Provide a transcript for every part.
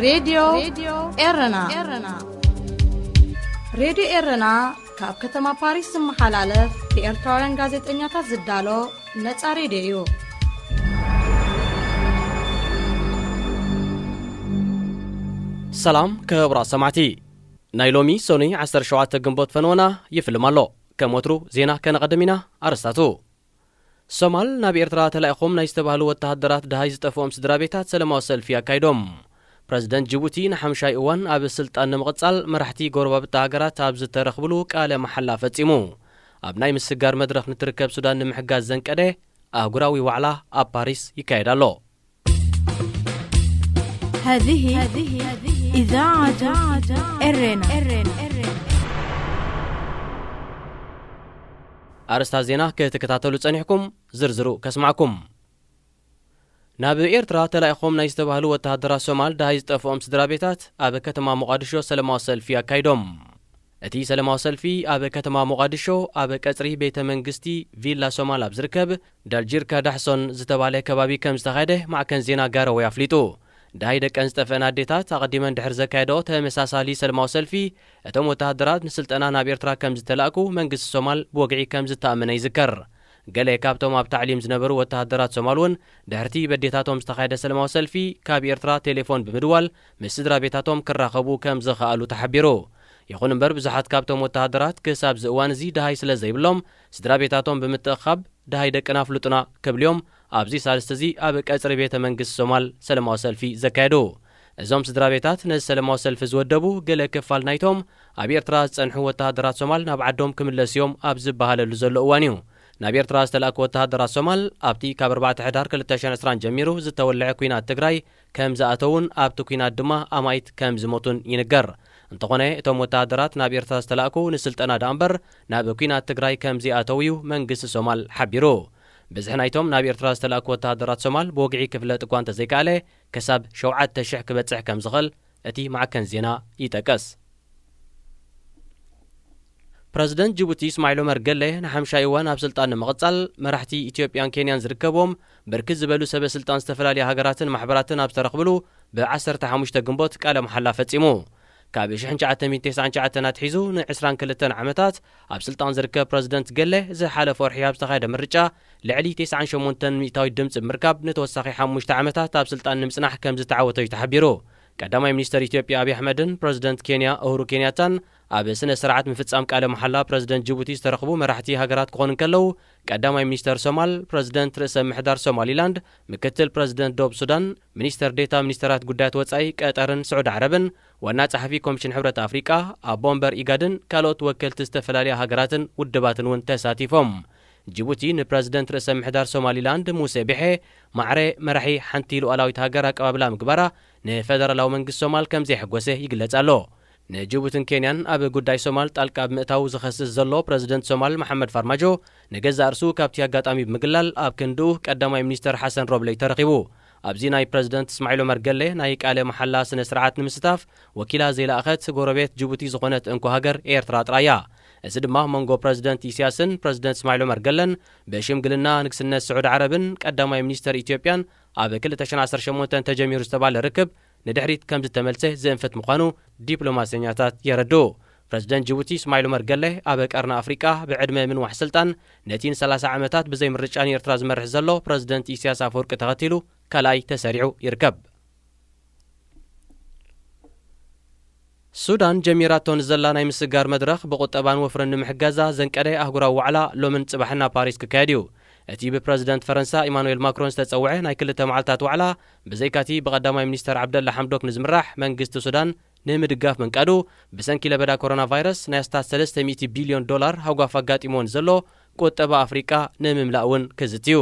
ሬድዮ ኤረና። ሬድዮ ኤረና ካብ ከተማ ፓሪስ ዝመሓላለፍ ብኤርትራውያን ጋዜጠኛታት ዝዳሎ ነጻ ሬድዮ እዩ። ሰላም ክቡራት ሰማዕቲ፣ ናይ ሎሚ ሰኑይ ዓሰርተ ሸውዓተ ግንቦት ፈነወና ይፍልም ኣሎ። ከም ወትሩ ዜና ከነቐድም ኢና። ኣርስታቱ። ሶማል ናብ ኤርትራ ተላኢኾም ናይ ዝተባህሉ ወተሃደራት ደሃይ ዝጠፍኦም ስድራ ቤታት ሰለማዊ ሰልፊ ኣካይዶም። ፕረዚደንት ጅቡቲ ንሓምሻይ እዋን ኣብ ስልጣን ንምቕጻል መራሕቲ ጎረባብቲ ሃገራት ኣብ ዝተረኽብሉ ቃለ መሓላ ፈጺሙ። ኣብ ናይ ምስጋር መድረኽ ንትርከብ ሱዳን ንምሕጋዝ ዘንቀደ ኣህጉራዊ ዋዕላ ኣብ ፓሪስ ይካየድ ኣሎ። هذه إذاعة إرنا. ኣርእስታት ዜና ክትከታተሉ ጸኒሕኩም፣ ዝርዝሩ ከስማዕኩም። ናብ ኤርትራ ተላኢኾም ናይ ዝተባህሉ ወተሃደራት ሶማል ደሃይ ዝጠፍኦም ስድራ ቤታት ኣብ ከተማ ሞቓድሾ ሰለማዊ ሰልፊ ኣካይዶም። እቲ ሰለማዊ ሰልፊ ኣብ ከተማ ሞቓድሾ ኣብ ቀጽሪ ቤተ መንግስቲ ቪላ ሶማል ኣብ ዝርከብ ዳልጂርካ ዳሕሶን ዝተባህለ ከባቢ ከም ዝተኻየደ ማዕከን ዜና ጋረወይ ኣፍሊጡ። ደሃይ ደቀን ዝጠፍአን ኣዴታት ኣቐዲመን ድሕሪ ዘካየደኦ ተመሳሳሊ ሰለማዊ ሰልፊ፣ እቶም ወተሃደራት ንስልጠና ናብ ኤርትራ ከም ዝተላእኩ መንግስቲ ሶማል ብወግዒ ከም ዝተኣመነ ይዝከር። ገለ ካብቶም ኣብ ታዕሊም ዝነበሩ ወተሃደራት ሶማል እውን ድሕርቲ በዴታቶም ዝተኻየደ ሰለማዊ ሰልፊ ካብ ኤርትራ ቴሌፎን ብምድዋል ምስ ስድራ ቤታቶም ክራኸቡ ከም ዝኸኣሉ ተሓቢሩ። ይኹን እምበር ብዙሓት ካብቶም ወተሃደራት ክሳብ እዚ እዋን እዚ ደሃይ ስለ ዘይብሎም ስድራ ቤታቶም ብምትእኻብ ደሃይ ደቅና ኣፍልጡና ክብልዮም ኣብዚ ሳልስቲ እዚ ኣብ ቀጽሪ ቤተ መንግስቲ ሶማል ሰለማዊ ሰልፊ ዘካየዱ። እዞም ስድራ ቤታት ነዚ ሰለማዊ ሰልፊ ዝወደቡ ገለ ክፋል ናይቶም ኣብ ኤርትራ ዝጸንሑ ወተሃደራት ሶማል ናብ ዓዶም ክምለሱ እዮም ኣብ ዝበሃለሉ ዘሎ እዋን እዩ። ናብ ኤርትራ ዝተላእኩ ወተሃደራት ሶማል ኣብቲ ካብ ኣርባዕተ ሕዳር ክልተ ሽሕን ዕስራን ጀሚሩ ዝተወልዐ ኲናት ትግራይ ከም ዝኣተውን ኣብቲ ኲናት ድማ ኣማኢት ከም ዝሞቱን ይንገር። እንተኾነ እቶም ወተሃደራት ናብ ኤርትራ ዝተላእኩ ንስልጠና ደኣ እምበር ናብ ኲናት ትግራይ ከም ዘይኣተው እዩ መንግስቲ ሶማል ሓቢሩ። ብዝሒ ናይቶም ናብ ኤርትራ ዝተላእኩ ወተሃደራት ሶማል ብወግዒ ክፍለጥ እኳ እንተዘይከኣለ፣ ክሳብ ሸውዓተ ሽሕ ክበጽሕ ከም ዝኽእል እቲ ማዕከን ዜና ይጠቅስ። ፕረዚደንት ጅቡቲ እስማዒል ዑመር ገለ ንሓምሻይ እዋን ኣብ ስልጣን ንምቕጻል መራሕቲ ኢትዮጵያን ኬንያን ዝርከብዎም ብርክት ዝበሉ ሰበ ስልጣን ዝተፈላለያ ሃገራትን ማሕበራትን ኣብ ዝተረኽብሉ ብዓሰርተ ሓሙሽተ ግንቦት ቃለ መሓላ ፈጺሙ። ካብ ሽሕን ትሽዓተ ሚእትን ተስዓን ትሽዓተን ኣትሒዙ ንዕስራን ክልተን ዓመታት ኣብ ስልጣን ዝርከብ ፕረዚደንት ገለ ዝሓለፈ ወርሒ ኣብ ዝተኻየደ ምርጫ ልዕሊ ተስዓን ሸሞንተን ሚእታዊት ድምፂ ብምርካብ ንተወሳኺ ሓሙሽተ ዓመታት ኣብ ስልጣን ንምፅናሕ ከም ዝተዓወተ እዩ ተሓቢሩ። ቀዳማይ ሚኒስተር ኢትዮጵያ ኣብይ ኣሕመድን ፕረዚደንት ኬንያ ኡሁሩ ኬንያታን ኣብ ስነ ስርዓት ምፍጻም ቃለ መሓላ ፕረዚደንት ጅቡቲ ዝተረኽቡ መራሕቲ ሃገራት ክኾኑ እንከለዉ፣ ቀዳማይ ሚኒስተር ሶማል፣ ፕረዚደንት ርእሰ ምሕዳር ሶማሊላንድ፣ ምክትል ፕረዚደንት ደቡብ ሱዳን፣ ሚኒስተር ዴታ ሚኒስተራት ጉዳያት ወጻኢ ቀጠርን ስዑዲ ዓረብን፣ ዋና ጸሓፊ ኮሚሽን ሕብረት ኣፍሪቃ፣ ኣቦ ወንበር ኢጋድን ካልኦት ወከልቲ ዝተፈላለያ ሃገራትን ውድባትን እውን ተሳቲፎም። ጅቡቲ ንፕረዚደንት ርእሰ ምሕዳር ሶማሊላንድ ሙሴ ቢሔ ማዕረ መራሒ ሓንቲ ሉዓላዊት ሃገር ኣቀባብላ ምግባራ ንፌደራላዊ መንግስቲ ሶማል ከም ዘየሐጎሰ ይግለጽ ኣሎ። ንጅቡትን ኬንያን ኣብ ጉዳይ ሶማል ጣልቃ ኣብ ምእታው ዝኸስስ ዘሎ ፕረዚደንት ሶማል መሓመድ ፋርማጆ፣ ንገዛእ ርእሱ ካብቲ ኣጋጣሚ ብምግላል ኣብ ክንድኡ ቀዳማይ ሚኒስተር ሓሰን ሮብለ እዩ ተረኺቡ። ኣብዚ ናይ ፕረዚደንት እስማዒል ዑመር ገሌ ናይ ቃለ መሓላ ስነ ስርዓት ንምስታፍ ወኪላ ዘይለኣኸት ጎረቤት ጅቡቲ ዝኾነት እንኮ ሃገር ኤርትራ ጥራይ እያ። እዚ ድማ መንጎ ፕረዚደንት ኢሳያስን ፕረዚደንት እስማዒል ዑመር ገለን ብሽምግልና ንግስነት ስዑዲ ዓረብን ቀዳማይ ሚኒስተር ኢትዮጵያን ኣብ ክልተ ሽሕን ዓሰርተ ሸሞንተን ተጀሚሩ ዝተባለ ርክብ ንድሕሪት ከም ዝተመልሰ ዝእንፍት ምዃኑ ዲፕሎማሰኛታት የረድኡ። ፕረዚደንት ጅቡቲ እስማዒል ዑመር ገሌ ኣብ ቀርኒ ኣፍሪቃ ብዕድመ ምንዋሕ ስልጣን ነቲ ንሰላሳ ዓመታት ብዘይ ምርጫ ንኤርትራ ዝመርሕ ዘሎ ፕረዚደንት ኢሳያስ ኣፈወርቂ ተኸቲሉ ካልኣይ ተሰሪዑ ይርከብ። ሱዳን ጀሚራቶ ንዘላ ናይ ምስግጋር መድረኽ ብቁጠባን ወፍርን ንምሕጋዛ ዘንቀደ ኣህጉራዊ ዋዕላ ሎምን ጽባሕን ኣብ ፓሪስ ክካየድ እዩ። እቲ ብፕረዚደንት ፈረንሳ ኢማኑኤል ማክሮን ዝተጸውዐ ናይ ክልተ መዓልታት ዋዕላ፣ ብዘይካቲ ብቐዳማይ ሚኒስተር ዓብደላ ሓምዶክ ንዝምራሕ መንግስቲ ሱዳን ንምድጋፍ ምንቃዱ፣ ብሰንኪ ለበዳ ኮሮና ቫይረስ ናይ ኣስታት ሰለስተ ሚእቲ ቢልዮን ዶላር ሃጓፍ ኣጋጢምዎ ንዘሎ ቁጠባ ኣፍሪቃ ንምምላእ እውን ክዝቲ እዩ።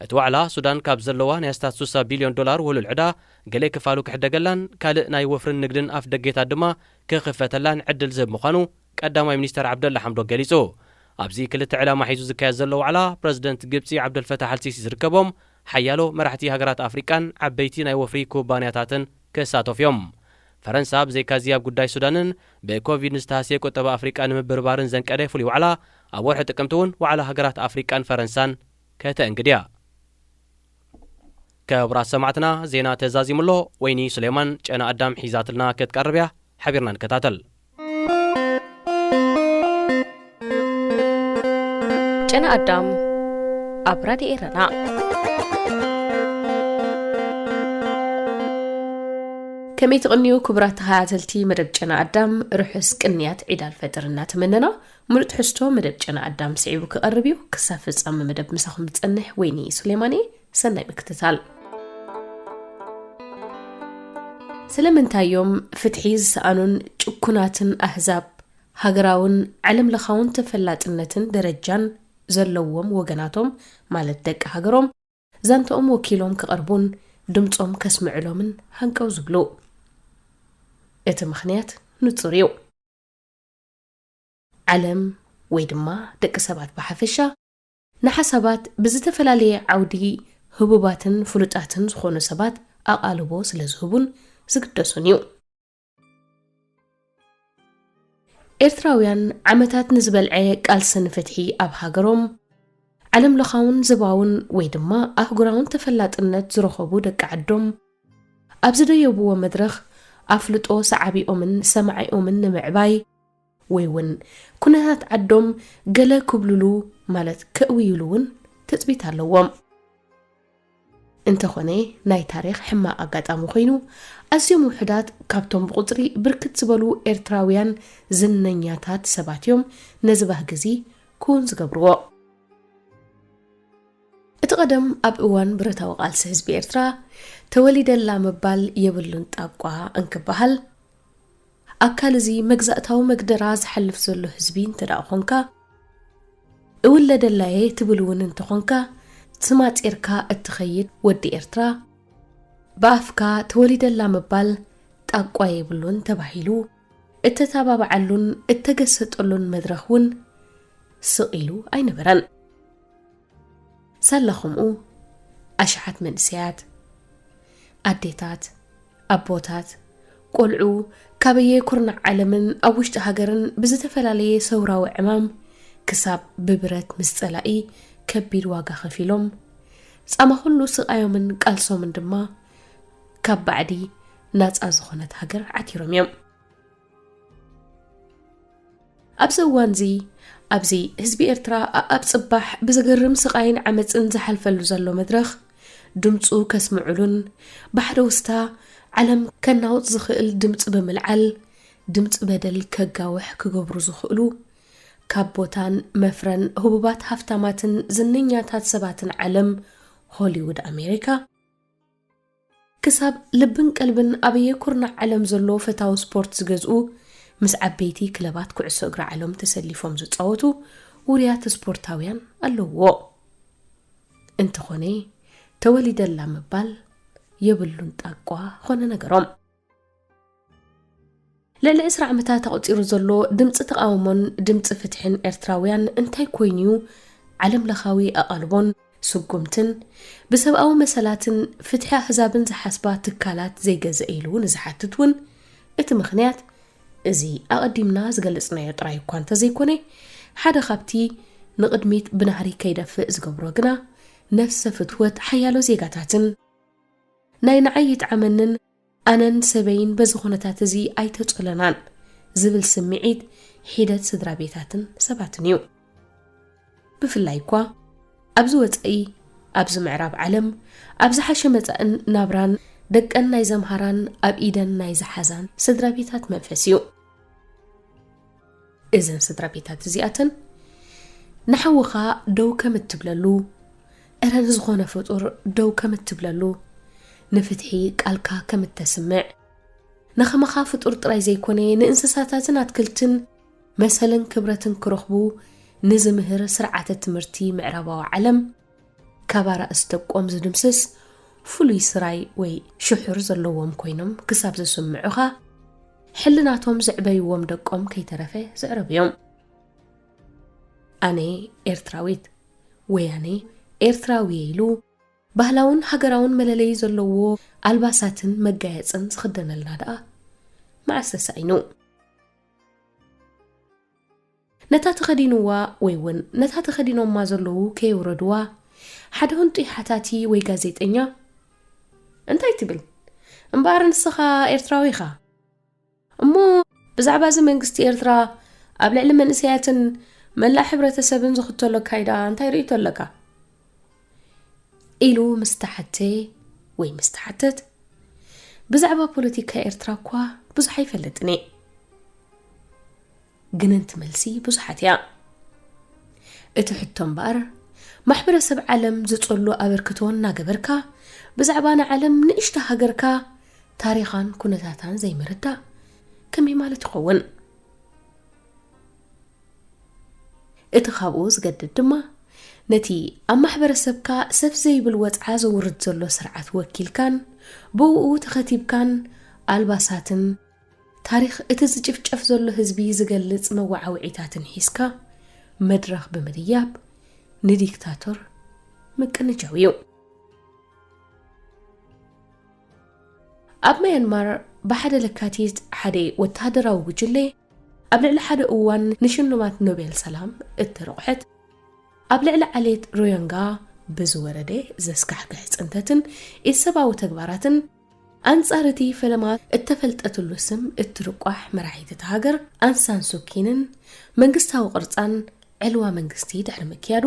እቲ ዋዕላ፣ ሱዳን ካብ ዘለዋ ናይ ኣስታት ስሳ ቢልዮን ዶላር ውህሉል ዕዳ ገለ ክፋሉ ክሕደገላን ካልእ ናይ ወፍርን ንግድን ኣፍ ደጌታት ድማ ክኽፈተላን ዕድል ዝህብ ምዃኑ ቀዳማይ ሚኒስተር ዓብደላ ሓምዶክ ገሊጹ። ኣብዚ ክልተ ዕላማ ሒዙ ዝካየድ ዘሎ ዋዕላ፣ ፕረዚደንት ግብጺ ዓብደልፈታሕ ኣልሲሲ ዝርከቦም ሓያሎ መራሕቲ ሃገራት ኣፍሪቃን ዓበይቲ ናይ ወፍሪ ኩባንያታትን ክሳተፉ እዮም። ፈረንሳ ብዘይካዚ ኣብ ጉዳይ ሱዳንን ብኮቪድ ንዝተሃስየ ቁጠባ ኣፍሪቃ ንምብርባርን ዘንቀደ ፍሉይ ዋዕላ፣ ኣብ ወርሒ ጥቅምቲ እውን ዋዕላ ሃገራት ኣፍሪቃን ፈረንሳን ከተእንግድ እያ። ክቡራት ሰማዕትና፣ ዜና ተዛዚሙ ኣሎ። ወይኒ ሱሌማን ጨና ኣዳም ሒዛትልና ክትቀርብ እያ። ሓቢርና ንከታተል። ጨና ኣዳም ኣብ ራድዮ ኤረና። ከመይ ትቕንዩ ክቡራት ተኸታተልቲ መደብ ጨና ኣዳም፣ ርሑስ ቅንያት ዒድ ኣልፈጥር እናተመነና፣ ምሉእ ትሕዝቶ መደብ ጨና ኣዳም ስዒቡ ክቐርብ እዩ። ክሳብ ፍጻመ መደብ ምሳኹም ዝጸንሕ ወይኒ ሱሌማን እየ። ሰናይ ምክትታል። ስለምንታይ እዮም ፍትሒ ዝሰኣኑን ጭኩናትን ኣህዛብ ሃገራውን ዓለም ለኻውን ተፈላጥነትን ደረጃን ዘለዎም ወገናቶም፣ ማለት ደቂ ሃገሮም፣ ዛንትኦም ወኪሎም ክቐርቡን ድምጾም ከስምዕሎምን ሃንቀው ዝብሉ? እቲ ምኽንያት ንጹር እዩ። ዓለም ወይ ድማ ደቂ ሰባት ብሓፈሻ ንሓሳባት ብዝተፈላለየ ዓውዲ ህቡባትን ፍሉጣትን ዝኾኑ ሰባት ኣቓልቦ ስለ ዝህቡን ዝግደሱን እዩ። ኤርትራውያን ዓመታት ንዝበልዐ ቃልሲ ንፍትሒ ኣብ ሃገሮም፣ ዓለም ለኻውን ዞባውን ወይ ድማ ኣህጉራውን ተፈላጥነት ዝረኸቡ ደቂ ዓዶም፣ ኣብ ዝደየብዎ መድረኽ ኣፍልጦ ሰዓቢኦምን ሰማዒኦምን ንምዕባይ፣ ወይ እውን ኩነታት ዓዶም ገለ ክብልሉ፣ ማለት ከእውይሉ እውን ትጽቢት ኣለዎም። እንተኾነ ናይ ታሪኽ ሕማቕ ኣጋጣሚ ኮይኑ፣ ኣዝዮም ውሑዳት ካብቶም ብቑጽሪ ብርክት ዝበሉ ኤርትራውያን ዝነኛታት ሰባት እዮም ነዚ ባህጊ እዚ ክውን ዝገብርዎ። እቲ ቀደም ኣብ እዋን ብረታዊ ቃልሲ ህዝቢ ኤርትራ ተወሊደላ ምባል የብሉን ጣቋ እንክበሃል፣ ኣካል እዚ መግዛእታዊ መግደራ ዝሓልፍ ዘሎ ህዝቢ እንተ ደኣ ኾንካ፣ እውለደላየ ትብል እውን እንተኾንካ፣ ስም ኣጺርካ እትኸይድ ወዲ ኤርትራ፣ ብኣፍካ ተወሊደላ ምባል ጣቋ የብሉን ተባሂሉ እተተባብዓሉን እተገሰጠሉን መድረኽ እውን ስቕ ኢሉ ኣይነበረን። ሳላ ከምኡ ኣሽሓት መንእሰያት፣ ኣዴታት፣ ኣቦታት፣ ቆልዑ ካበየ ኩርናዕ ዓለምን ኣብ ውሽጢ ሃገርን ብዝተፈላለየ ሰውራዊ ዕማም ክሳብ ብብረት ምስ ጸላኢ ከቢድ ዋጋ ከፊሎም፣ ጻማ ኩሉ ስቓዮምን ቃልሶምን ድማ ካብ ባዕዲ ናጻ ዝኾነት ሃገር ዓቲሮም እዮም። ኣብዚ እዋንዚ፣ ኣብዚ ህዝቢ ኤርትራ ኣኣብ ጽባሕ ብዘገርም ስቓይን ዓመጽን ዝሓልፈሉ ዘሎ መድረኽ፣ ድምጹ ከስምዑሉን ብሓደ ውስታ ዓለም ከናውጽ ዝኽእል ድምጺ ብምልዓል፣ ድምጺ በደል ከጋውሕ ክገብሩ ዝኽእሉ፣ ካብ ቦታን መፍረን ህቡባት ሃፍታማትን ዝነኛታት ሰባትን ዓለም፣ ሆሊውድ ኣሜሪካ፣ ክሳብ ልብን ቀልብን ኣበየ ኩርናዕ ዓለም ዘሎ ፈታዊ ስፖርት ዝገዝኡ፣ ምስ ዓበይቲ ክለባት ኩዕሶ እግሪ ዓለም ተሰሊፎም ዝጻወቱ ውሩያት ስፖርታውያን ኣለውዎ። እንተኾነ፣ ተወሊደላ ምባል የብሉን ጣቋ ኾነ ነገሮም። ልዕሊ ዕስራ ዓመታት ኣቑጺሩ ዘሎ ድምጺ ተቓውሞን ድምጺ ፍትሕን ኤርትራውያን እንታይ ኮይኑ'ዩ ዓለም ለኻዊ ኣቓልቦን ስጉምትን ብሰብኣዊ መሰላትን ፍትሒ ኣህዛብን ዝሓስባ ትካላት ዘይገዝአ ኢሉ ንዝሓትት እውን እቲ ምኽንያት እዚ ኣቐዲምና ዝገለጽናዮ ጥራይ እኳ እንተዘይኮነ፣ ሓደ ካብቲ ንቕድሚት ብናህሪ ከይደፍእ ዝገብሮ ግና ነፍሰ ፍትወት ሓያሎ ዜጋታትን ናይ ንዓይ ይጥዓመንን ኣነን ሰበይን በዚ ኩነታት እዚ ኣይተጸለናን ዝብል ስምዒት ሒደት ስድራ ቤታትን ሰባትን እዩ። ብፍላይ እኳ ኣብዚ ወጻኢ፣ ኣብዚ ምዕራብ ዓለም፣ ኣብ ዝሓሸ መጻእን ናብራን ደቀን ናይ ዘምሃራን ኣብ ኢደን ናይ ዝሓዛን ስድራ ቤታት መንፈስ እዩ። እዘን ስድራ ቤታት እዚኣተን ንሓውኻ ደው ከም እትብለሉ፣ እረ ንዝኾነ ፍጡር ደው ከም እትብለሉ፣ ንፍትሒ ቃልካ ከም እተስምዕ፣ ንኸማኻ ፍጡር ጥራይ ዘይኮነ ንእንስሳታትን ኣትክልትን መሰልን ክብረትን ክረኽቡ ንዝምህር ስርዓተ ትምህርቲ ምዕራባዊ ዓለም፣ ካብ ኣራእስ ደቆም ዝድምስስ ፍሉይ ስራይ ወይ ሽሑር ዘለዎም ኮይኖም ክሳብ ዝስምዑኻ፣ ሕልናቶም ዘዕበይዎም ደቆም ከይተረፈ ዘዕረቡ እዮም። ኣነ ኤርትራዊት ወይ ኣነ ኤርትራዊ ኢሉ ባህላውን ሃገራውን መለለዪ ዘለዎ ኣልባሳትን መጋየጽን ዝኽደነልና ደኣ መዓስ ተሳኢኑ? ነታ ተኸዲንዋ ወይ እውን ነታ ተኸዲኖማ ዘለዉ ከየውረድዋ፣ ሓደ ህንጡይ ሓታቲ ወይ ጋዜጠኛ፣ እንታይ ትብል? እምበኣር ንስኻ ኤርትራዊ ኢኻ። እሞ ብዛዕባ እዚ መንግስቲ ኤርትራ ኣብ ልዕሊ መንእሰያትን መላእ ሕብረተሰብን ዝኽተሎ ኣካይዳ እንታይ ርእይቶ ኣለካ? ኢሉ ምስ ተሓተ ወይ ምስ ተሓተት፣ ብዛዕባ ፖለቲካ ኤርትራ እኳ ብዙሕ ኣይፈልጥን እየ። ግንንቲ መልሲ ብዙሓት እያ። እቲ ሕቶ እምበኣር፣ ማሕበረሰብ ዓለም ዝጸሉ ኣበርክቶ እናገበርካ፣ ብዛዕባ ንዓለም ንእሽቶ ሃገርካ ታሪኻን ኩነታታን ዘይምርዳእ ከመይ ማለት ይኸውን? እቲ ካብኡ ዝገድድ ድማ፣ ነቲ ኣብ ማሕበረሰብካ ሰፍ ዘይብል ወጽዓ ዘውርድ ዘሎ ስርዓት ወኪልካን ብእኡ ተኸቲብካን ኣልባሳትን ታሪኽ እቲ ዝጭፍጨፍ ዘሎ ህዝቢ ዝገልጽ መወዓውዒታትን ሒዝካ መድረኽ ብምድያብ ንዲክታቶር ምቅንጃው እዩ። ኣብ ማያንማር ብሓደ ለካቲት ሓደ ወተሃደራዊ ጉጅለ ኣብ ልዕሊ ሓደ እዋን ንሽልማት ኖቤል ሰላም እተረቑሐት፣ ኣብ ልዕሊ ዓሌት ሮዮንጋ ብዝወረደ ዘስካሕክሕ ጽንተትን ኢሰብኣዊ ተግባራትን ኣንጻር እቲ ፈለማ እተፈልጠትሉ ስም እትርቋሕ መራሒት እታ ሃገር ኣንሳን ሱኪንን መንግስታዊ ቅርጻን ዕልዋ መንግስቲ ድሕሪ ምክያዱ፣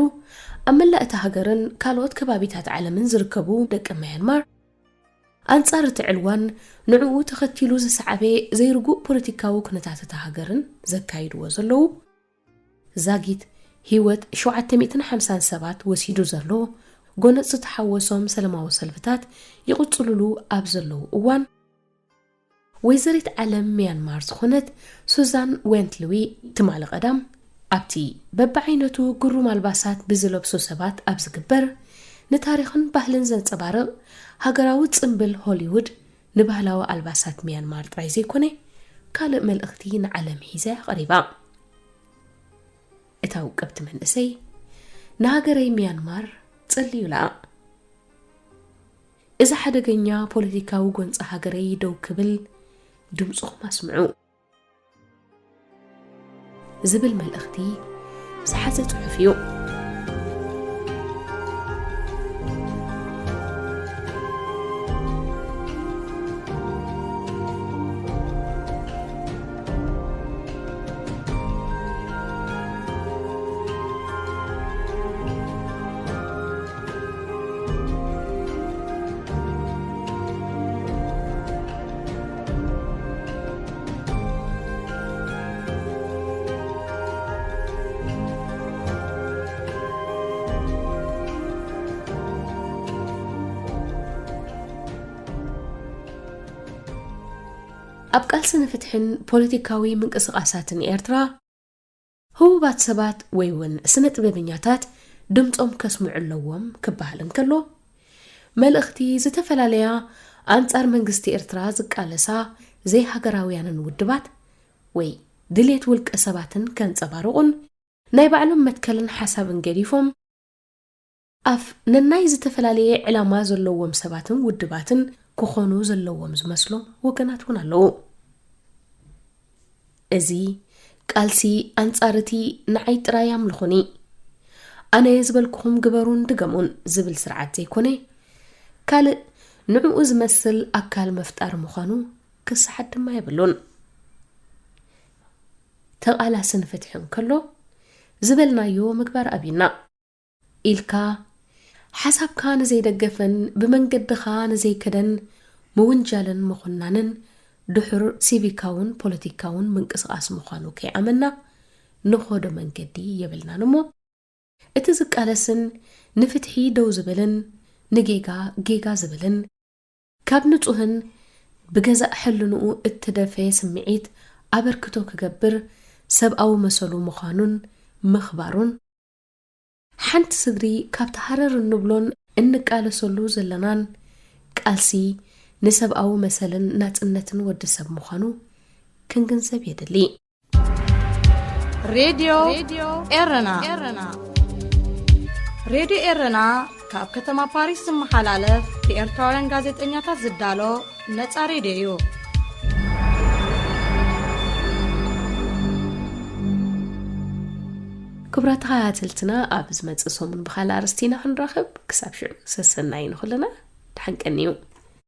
ኣብ መላእ እታ ሃገርን ካልኦት ከባቢታት ዓለምን ዝርከቡ ደቂ ማያንማር ኣንጻር እቲ ዕልዋን ንዕኡ ተኸቲሉ ዝሰዓበ ዘይርጉእ ፖለቲካዊ ኩነታት እታ ሃገርን ዘካይድዎ ዘለዉ ዛጊት ህይወት ሸውዓተ ሚእትን ሓምሳን ሰባት ወሲዱ ዘሎ ጎነጽ ዝተሓወሶም ሰላማዊ ሰልፍታት ይቕጽሉሉ ኣብ ዘለዉ እዋን፣ ወይዘሪት ዓለም ሚያንማር ዝኾነት ሱዛን ዌንትልዊ ትማሊ ቀዳም ኣብቲ በብዓይነቱ ግሩም ኣልባሳት ብዝለብሱ ሰባት ኣብ ዝግበር ንታሪኽን ባህልን ዘንጸባርቕ ሃገራዊ ጽምብል ሆሊውድ ንባህላዊ ኣልባሳት ሚያንማር ጥራይ ዘይኮነ ካልእ መልእኽቲ ንዓለም ሒዛ እያ ቀሪባ። እታ ውቅብቲ መንእሰይ ንሃገረይ ሚያንማር ጸልዩላ። እዚ ሓደገኛ ፖለቲካዊ ጎንጺ ሃገረይ ደው ክብል ድምጽኹም ኣስምዑ ዝብል መልእኽቲ ዝሓዘ ጽሑፍ እዩ። ኣብ ቃልሲ ንፍትሕን ፖለቲካዊ ምንቅስቓሳትን ኤርትራ፣ ህቡባት ሰባት ወይ እውን ስነ ጥበበኛታት ድምጾም ከስምዑ ኣለዎም ክበሃል እንከሎ፣ መልእኽቲ ዝተፈላለያ ኣንጻር መንግስቲ ኤርትራ ዝቃለሳ ዘይሃገራውያንን ውድባት ወይ ድሌት ውልቀ ሰባትን ከንጸባርቑን ናይ ባዕሎም መትከልን ሓሳብን ገዲፎም ኣፍ ነናይ ዝተፈላለየ ዕላማ ዘለዎም ሰባትን ውድባትን ክኾኑ ዘለዎም ዝመስሎም ወገናት እውን ኣለዉ። እዚ ቃልሲ ኣንጻር እቲ ንዓይ ጥራይ ኣምልኹኒ፣ ኣነ ዝበልኩኹም ግበሩን ድገሙን ዝብል ስርዓት ዘይኮነ፣ ካልእ ንዕኡ ዝመስል ኣካል ምፍጣር ምዃኑ ክሰሓት ድማ የብሉን። ተቓላሲ ንፍትሒ እንከሎ ዝበልናዮ ምግባር ኣብዩና። ኢልካ ሓሳብካ ንዘይደገፈን ብመንገድኻ ንዘይከደን ምውንጃልን ምኹናንን ድሑር ሲቪካውን ፖለቲካውን ምንቅስቓስ ምዃኑ ከይኣመና ንኸዶ መንገዲ የብልናን እሞ፣ እቲ ዝቃለስን ንፍትሒ ደው ዝብልን ንጌጋ ጌጋ ዝብልን ካብ ንጹህን ብገዛእ ሕልንኡ እተደፈየ ስምዒት ኣበርክቶ ክገብር ሰብኣዊ መሰሉ ምዃኑን ምኽባሩን፣ ሓንቲ ስድሪ ካብቲ ሃረር እንብሎን እንቃለሰሉ ዘለናን ቃልሲ ንሰብኣዊ መሰልን ናጽነትን ወዲ ሰብ ምዃኑ ክንግንዘብ የድሊ። ሬድዮ ኤረና። ሬድዮ ኤረና ካብ ከተማ ፓሪስ ዝመሓላለፍ ብኤርትራውያን ጋዜጠኛታት ዝዳሎ ነጻ ሬድዮ እዩ። ክቡራት ተኸታተልትና፣ ኣብ ዝመጽእ ሰሙን ብኻልእ ኣርእስቲ ኢና ክንራኸብ። ክሳብ ሽዑ ሰሰናዩ ንኹልና። ደሓን ቀንዩ።